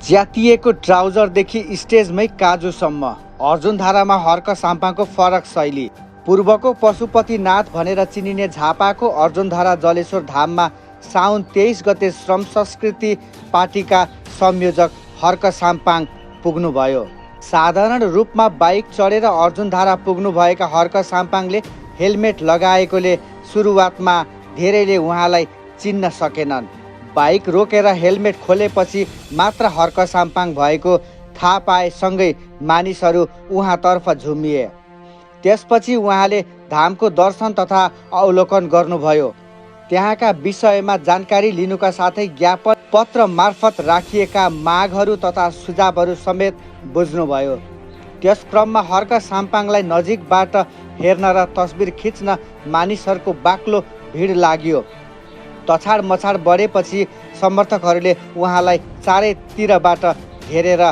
च्यातिएको ट्राउजरदेखि स्टेजमै काजुसम्म अर्जुनधारामा हर्क साम्पाङको फरक शैली। पूर्वको पशुपतिनाथ भनेर चिनिने झापाको अर्जुनधारा जलेश्वर धाममा साउन 23 गते श्रम संस्कृति पार्टीका संयोजक हर्क साम्पाङ पुग्नुभयो। साधारण रूपमा बाइक चढेर अर्जुनधारा पुग्नुभएका हर्क साम्पाङले हेलमेट लगाएकोले सुरुवातमा धेरैले उहाँलाई चिन्न सकेनन्। बाइक रोकेर हेलमेट खोलेपछि मात्र हर्क साम्पाङ भएको थाहा पाएसँगै मानिसहरू उहाँतर्फ झुमिए। त्यसपछि उहाँले धामको दर्शन तथा अवलोकन गर्नुभयो। त्यहाँका विषयमा जानकारी लिनुका साथै ज्ञापन पत्र मार्फत राखिएका मागहरू तथा सुझावहरू समेत बुझ्नुभयो। त्यस क्रममा हर्क साम्पाङलाई नजिकबाट हेर्न र तस्बिर खिच्न मानिसहरूको बाक्लो भिड लाग्यो। तछाड मछाड बढेपछि समर्थकहरूले उहाँलाई चारैतिरबाट घेरेर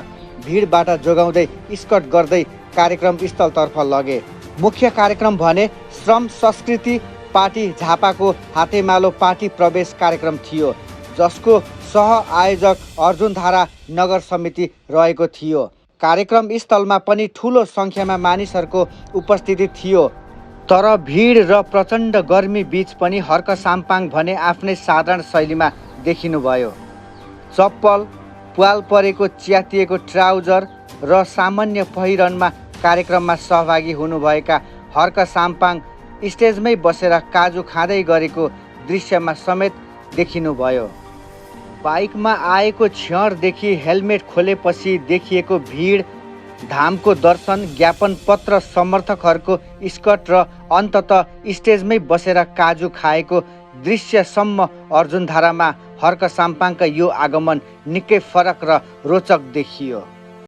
भिडबाट जोगाउँदै स्कट गर्दै कार्यक्रम स्थलतर्फ लगे। मुख्य कार्यक्रम भने श्रम संस्कृति पार्टी झापाको हातेमालो पार्टी प्रवेश कार्यक्रम थियो, जसको सह आयोजक अर्जुनधारा नगर समिति रहेको थियो। कार्यक्रम स्थलमा पनि ठुलो सङ्ख्यामा मानिसहरूको उपस्थिति थियो। तर भिड र प्रचण्ड गर्मी बीच पनि हर्क साम्पाङ भने आफ्नै साधारण शैलीमा देखिनुभयो। चप्पल, प्वाल परेको च्यातिएको ट्राउजर र सामान्य पहिरनमा कार्यक्रममा सहभागी हुनुभएका हर्क साम्पाङ स्टेजमै बसेर काजु खाँदै गरेको दृश्यमा समेत देखिनुभयो। बाइकमा आएको क्षणदेखि हेलमेट खोलेपछि देखिएको भिड, धामको दर्शन, ज्ञापन पत्र, समर्थकहरूको स्कट र अन्ततः स्टेजमै बसेर काजु खाएको दृश्यसम्म अर्जुनधारामा हर्क साम्पाङका यो आगमन निकै फरक र रोचक देखियो।